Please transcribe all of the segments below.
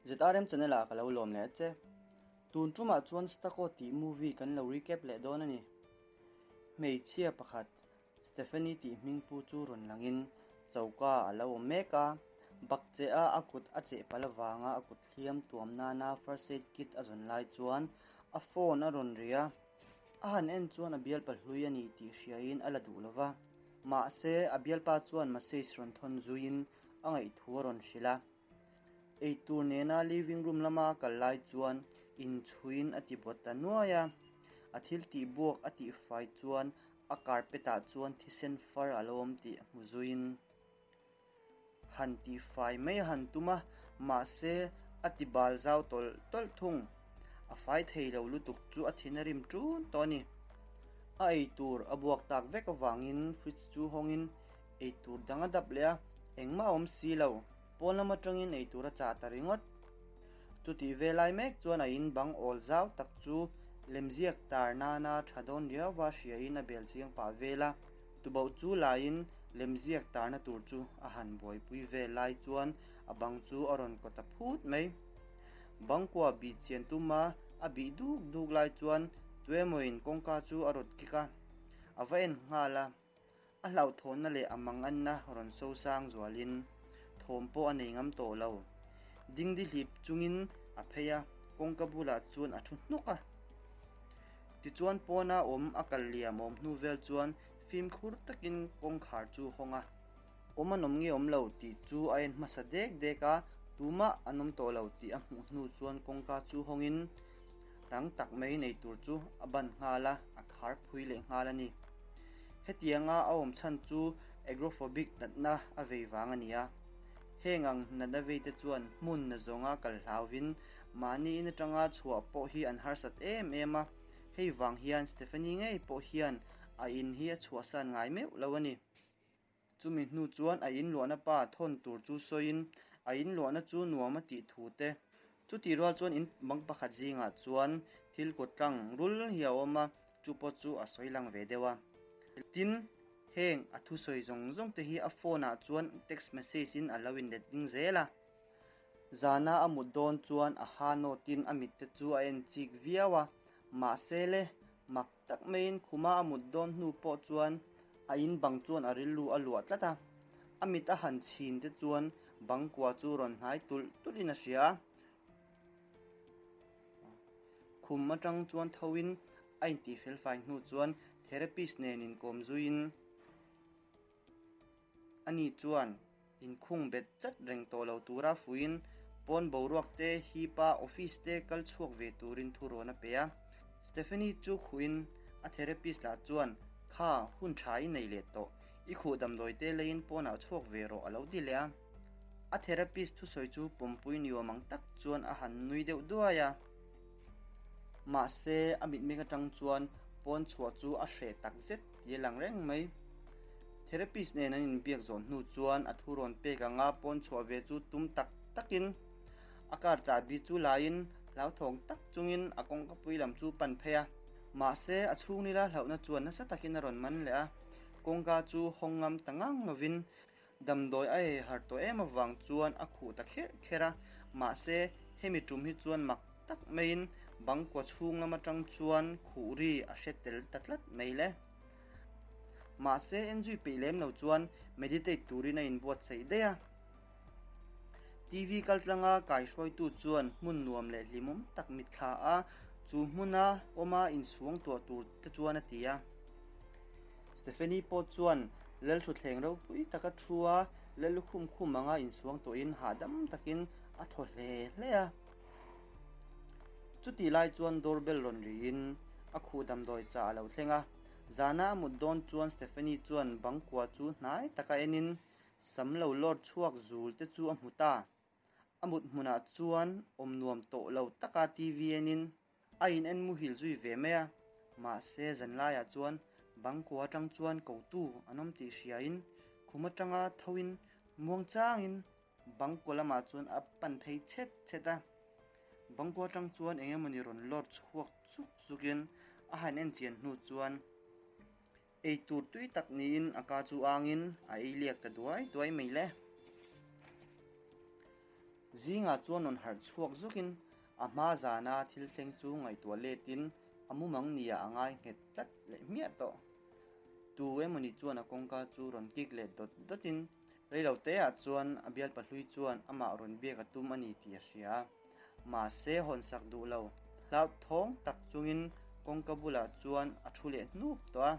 ZRM channel ah ka lo lawm leh a che. Tun tumah chuan Stucco tih movie kan lo recap leh dawn a ni. Hmeichhia pakhat Stephanie tih hming pu chu rawn langin choka a lo awm mek a, bakcheh a a kut a cheh palh avanga a kut hliam tuam nana first aid kit a zawn lai chuan a phone a rawn ri a, a han en chuan a bialpa hlui a ni tih hriain a la duh lo va. Mahse, a bialpa chuan message rawn thawn zuiin a ngaihthu a rawn hrilh a. Eitur nena living room lama a kal lai chuan inchhuiin a ti bawt ta nuai a, a thil tih buak a tihfai chuan a carpet ah chuan thisen far a lo awm tih hmu zuiin han tihfai mai a han tum a, mahse a ti bal zau tawlh tawlh thung. A fai thei lo lutuk chu a thin a rim ṭun tawh a ni. A eitur a buak tak vek avangin fridge chu hawngin Eitur dang a dap leh a, engmah a awm si lo. Pawn lam atangin eitur a chah ta ringawt. Chutih ve lai mek chuan a in bang awl zau tak chu lemziak tar nana tha dawn riauva hriain a bel chiang pah vel a. Tuboh chu laiin lemziak tarna tur chu a han buaipui vel lai chuan a bang chu a rawn kaw ta phut mai. Bangkua bih chian tuma a bih duk duk lai chuan tuemawin kawngka chu a rawt kik a, a va en nghal a. A hlauhthawnna leh a manganna rawn so sang zualin thawm pawh a nei ngam tawh lo. Dingdi hlip chungin a phei a, kawngka bulah chuan a thu hnawk a. Tichuan pawna awm a kal liam awm hnu vel chuan fimkhur takin kawngkhar chu hawng a. Awm an awm nge awm lo tih chu a en hmasa dek dek a, tumah an awm tawh lo tih a hmuh hnu chuan kawngka chu hawngin rang tak mai nei tur chu a ban nghal a, a khar phui leh nghal a ni. Hetianga a awm chhan chu agrophobic natna a vei vang a ni a. Heng ang natna veite chuan hmun na zawnga kal hlauvin mahni in atanga chhuah pawh hi an harsat em em a, hei vang hian Stephanie ngei pawh hian a in hi a chhuahsan ngai meuh lo a ni. Chumi hnu chuan a inluahna pa thawn tur chu sawiin a inluahna chu nuam a tih thu te. Chutih rual chuan in bang pakhat zingah chuan thil kut tlang rul hi a awm a, chu pawh chu a sawi lang ve deuh a. Tin, heng a thusawi zawng zawng te hi a phone ah chuan text message in a lo in let ding zel a. Zana a mut dawn chuan a ha nawt in a mit te chu a en chik viau a, mahse le mak Tak maiin khuma a mut dawn hnu pawh chuan a in bang chuan a rilru a luah tlat a, a mit a han chhin te chuan bang kua chu rawn hnai tulh tulhin a hria a. Khum atang chuan thoin a intihfel fai hnu chuan therapist nen inkawm zuiin Ani chuan inkhung bet chat reng tawh lo tura fuiin pawn boruak te hipa office te kal chhuak ve turin thurawn a pe a. Stephanie chu khuhin a therapist lah chuan, Kha, hun tha i nei leh tawh. I khuh damdawi te leiin pawnah chhuak ve rawh a lo ti leh a. A therapist thusawi chu pawmpui ni awm ang tak chuan a han nui deuh duai a. Mahse, a mitmeng atang chuan pawn chhuah chu a hreh tak zet tih a lang reng mai. Therapist nen an inbiak zawh hnu chuan a thu rawn pek anga pawn chhuah ve chu tum tak takin a car chahbi chu laiin hlauthawng tak chungin a kawngka pui lam chu pan phei a. Mahse, a chhungrila hlauhna chuan nasa takin a rawn man leh a, kawngka chu hawng ngam ta ngang lovin Damdawi a ei har tawh em avang chuan a khuh ta kherh kherh a, mahse hemi tum hi chuan mak tak maiin bangkua chhung lam atang chuan khuh ri a hre tel ta tlat mai le. Mahse en zui peih lem lo chuan meditate turin a inbuatsaih daih a. TV kaltlanga kaihruaitu chuan hmun nuam leh hlimawm tak mitthla a, chu hmuna awma insuang tuah tur te chuan a ti a. Stephanie pawh chuan Lalthuthleng ropui taka thu a, Lallukhum khum anga insuang tawhin hahdam takin a thaw hle hle a. Chutih lai chuan doorbell rawn riin a khuh damdawi chah a lo thleng a. Zana a mut dawn chuan Stephanie chuan bangkua chu hnai taka enin sam lo lawr chhuak zul te chu a hmu ta. A mut hmunah chuan awm nuam tawh lo taka TV enin A in en muhil zui ve mai a, mahse zanlaiah chuan bangkua atang chuan kotu an awm tih hriain khum atanga thoin muang changin bangkua lamah chuan a pan phei chhet chhet a. Bangkua atang chuan eng emawni rawn lawr chhuak chuk chukin a han en chian hnu chuan eitur tui tak niin a ka chu angin a ei liak ta duai duai mai le. Zingah chuan rawn harh chhuak zukin a hma zana thil thleng chu ngaihtuah letin a mumang nia a ngai nghet tlat leh hmiah tawh. Tu emawni chuan a kawngka chu rawn kik leh dawt dawtin reilo teah chuan a bialpa hlui chuan amah rawn biak a tum a ni tih a hria a. Mahse hawnsak duh lo hlauthawng tak chungin kawngka bulah chuan a thu leh hnup tawh a.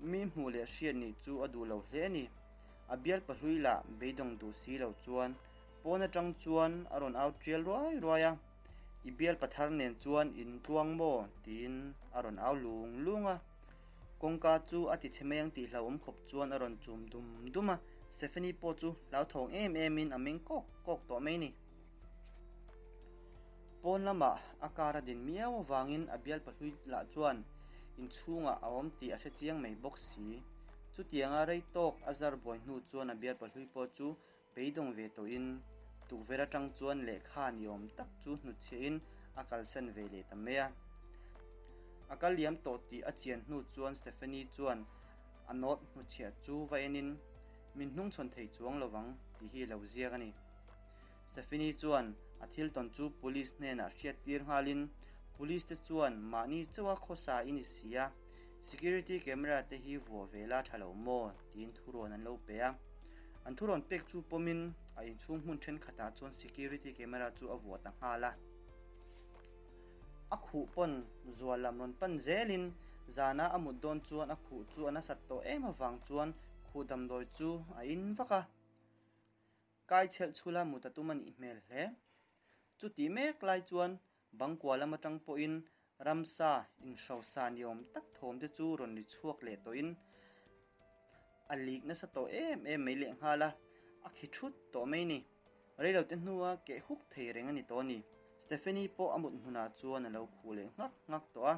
Mi hmuh leh hriat nih chu a duh lo hle a ni. A bialpa hlui lah beidawng duh si lo chuan pawn atang chuan a rawn au tial ruai ruai a, I bialpa thar nen chuan in tluang maw? tiin a rawn au lung lung a. Kawngka chu a ti chhe mai ang tih hlauhawm khawp chuan a rawn chum dum dum a, Stephanie pawh chu hlauthawng em emin a meng kawk kawk tawh mai ni. Pawn lamah a car a din miau avangin a bialpa hlui lah chuan inchhungah a awm tih a hre chiang mai bawk si. Chutianga rei tawk a zar buai hnu chuan a bialpa hlui pawh chu beidawng ve tawhin tukverh atang chuan lehkha ni awm tak chu hnutchhiahin a kalsan ve leh ta mai a. A kal liam tawh tih a chian hnu chuan Stephanie chuan a note hnutchhiah chu va enin min hnungchhawn thei chuang lovang tih hi a lo ziak a ni. Stephanie chuan a thil tawn chu police hnenah hriat tir nghalin police te chuan mahni chauha khawsa i ni si a, security camera te hi vuah ve la tha lo maw tiin thurawn an lo pe a. An thurawn pek chu pawmin a inchhung hmun thenkhatah chuan security camera chu a vuah ta nghal a. A khuh pawn zual lam rawn pan zelin zana a mut dawn chuan a khuh chu a nasat tawh em avang chuan khuh damdawi chu a in vak a. Kai chhelh chhula mut a tum a nih hmel hle. Chutih mek lai chuan bangkua lam atang pawhin ramsa inhrosa ni awm tak thawm te chu rawn ri chhuak leh tawhin a lik nasa tawh em em mai lehnghal a, a khi thut tawh mai ni. Reilote hnua keh huk thei reng a ni tawh a ni. Stephanie pawh a mut hmunah chuan a lo khuh leh nghak nghak tawh a.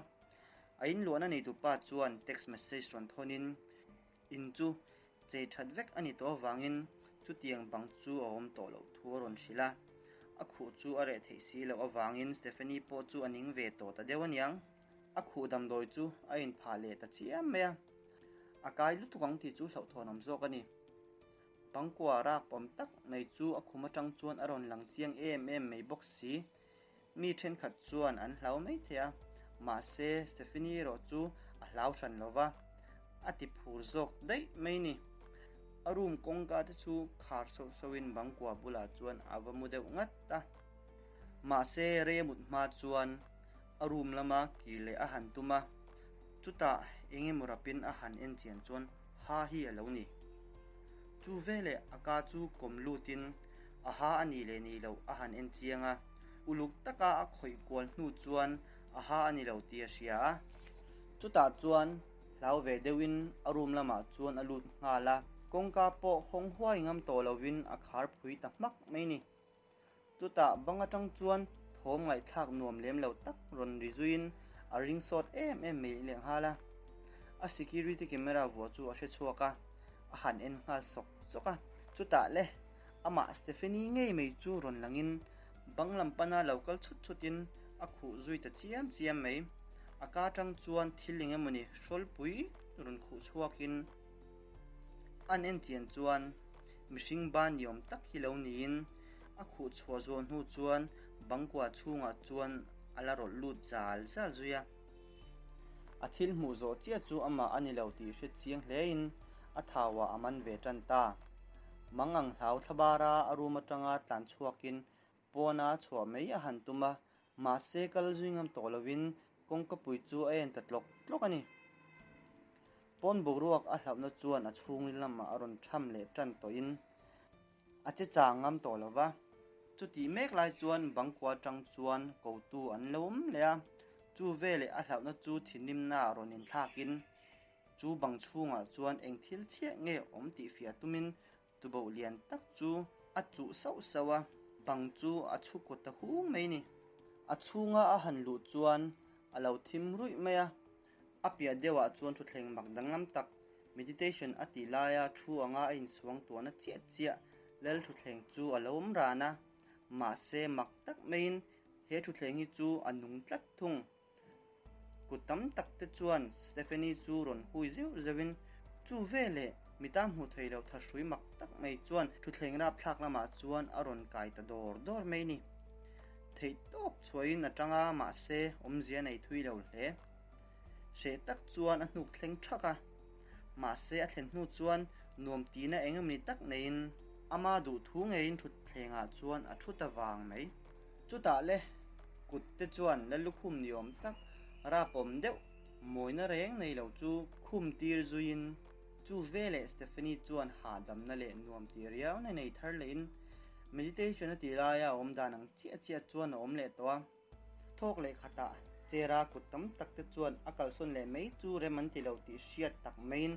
A inluahna neitupa chuan text message rawn thawnin in chu Chei that vek a ni tawh avangin chutiang bang chu a awm tawh loh thu a rawn hrilh a, a khuh chu a reh theih si loh avangin Stephanie pawh chu a ning ve tawh ta deuh aniang. A khuh damdawi chu a inphah leh ta chiam mai a, a kai lutuk ang tih chu hlauhthawn awm zawk a ni. Bangkua rak awm tak mai chu a khum atang chuan a rawn lang chiang em em mai bawk si. Mi thenkhat chuan an hlau mai thei a, mahse Stephanie erawh chu a hlau hran lo va, a ti phur zawk daih mai ni. A room kawngka te chu khar sauh sauhin bangkua bulah chuan a va mu deuh ngat a. Mahse rei a mut hma chuan a room lama kir leh a han tum a, chutah eng emaw rapin a han en chian chuan ha hi a lo ni. Chu veleh a ka chu kawm lutin a ha a nih leh nih loh a han en chiang a, uluk taka a khawih kual hnu chuan a ha a ni lo tih a hria a. Chutah chuan hlau ve deuhin a room lamah chuan a lut nghal a, kawngka pawh hawng huai ngam tawh lovin a khar phui ta hmak mai ni. Chutah bang atang chuan thawm ngaihthlak nuam lem lo tak rawn ri zuiin a ring sawt em em mai lehnghal a. A security camera vuah chu a hre chhuak a, a han en nghal sawk sawk a. Chutah le, amah Stephanie ngei mai chu rawn langin bang lam pana lo kal chhut chhutin a khuh zui ta chiam chiam mai. A ka atang chuan thil eng emawni hrawlpui rawn khuh chhuakin an en chian chuan mihring ban ni awm tak hi lo niin a khuh chhuah zawh hnu chuan bangkua chhungah chuan a la rawlh lut zal zal zui a. A thil hmuh zawh chiah chu amah a ni lo tih hre chiang hlein a thauah a man ve tan ta. Mang ang hlau thlabara a room atanga tlan chhuakin pawna chhuah mai a han tum a, mahse kal zui ngam tawh lovin kawngkapui chu a en ta tlawk tlawk a ni. Pawn boruak a hlauhna chuan a chhungril lamah a rawn tham leh tan tawhin a che chang ngam tawh lo va. Chutih mek lai chuan bangkua atang chuan kotu an lo awm leh a, chu veleh a hlauhna chu thinrimna ah rawn inthlakin chu bang chhungah chuan eng thil chhiah nge awm tih fiah tumin tuboh lian tak chu a chuh sauh sauh a, bang chu a chhu kaw ta hung mai ni. A chhunga a han luh chuan a lo thim ruih mai a, A piah deuhah chuan thutthleng mak danglam tak, meditation a tih laia thu anga a insuang tuahna chiah chiah lal thutthleng chu a lo awm ran a. Mahse, mak tak maiin he thutthleng hi chu a nung tlat thung. Kut tam tak te chuan Stephanie chu rawn hui zeuh zeuhin, Chu veleh! Mita hmuh theih loh thahrui mak tak mai chuan thutthleng rapthlak lamah chuan a rawn kai ta dawr dawr mai ni. Theih tawp chhuahin a tang a, mahse awmzia nei thui lo hle. Hreh tak chuan a hnuk thleng thak a, mahse a thlen hnu chuan nuam tihna eng emawni tak neiin ama duhthu ngeiin thutthlengah chuan a thu ta vang mai. Chutah le kut te chuan la lukhum ni awm tak rapawm deuh mawina reng nei lo chu khum tir zuiin chu veleh Stephanie chuan hahdamna leh nuam tih riauna nei thar lehin meditation a tih laia a awm dan ang chiah chiah chuan a awm leh tawh a. Thawk leh khatah Chera kut tam tak te chuan a kalsawn leh mai chu rem an ti lo tih hriat tak maiin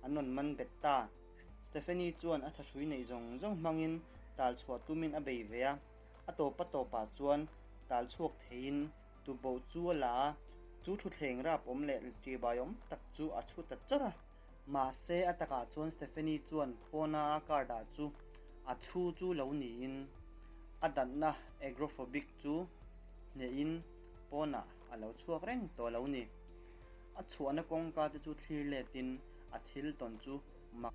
an rawn man bet ta. Stephanie chuan a thahrui neih zawng zawng hmangin tal chhuah tumin a bei ve a, a tawp a tawpah chuan tal chhuak theiin tuboh chu a la a, chu thuthleng rap awm leh ṭihbai awm tak chu a chhu ta chawrh a. Mahse a takah chuan Stephanie chuan pawna a car dah chu a chhu chu lo niin a danna agrophobic chu hnehin pawnah a lo chhuak reng tawh lo ni. A chhuahna kawngka te chu thlir letin a thil tawn chu mak.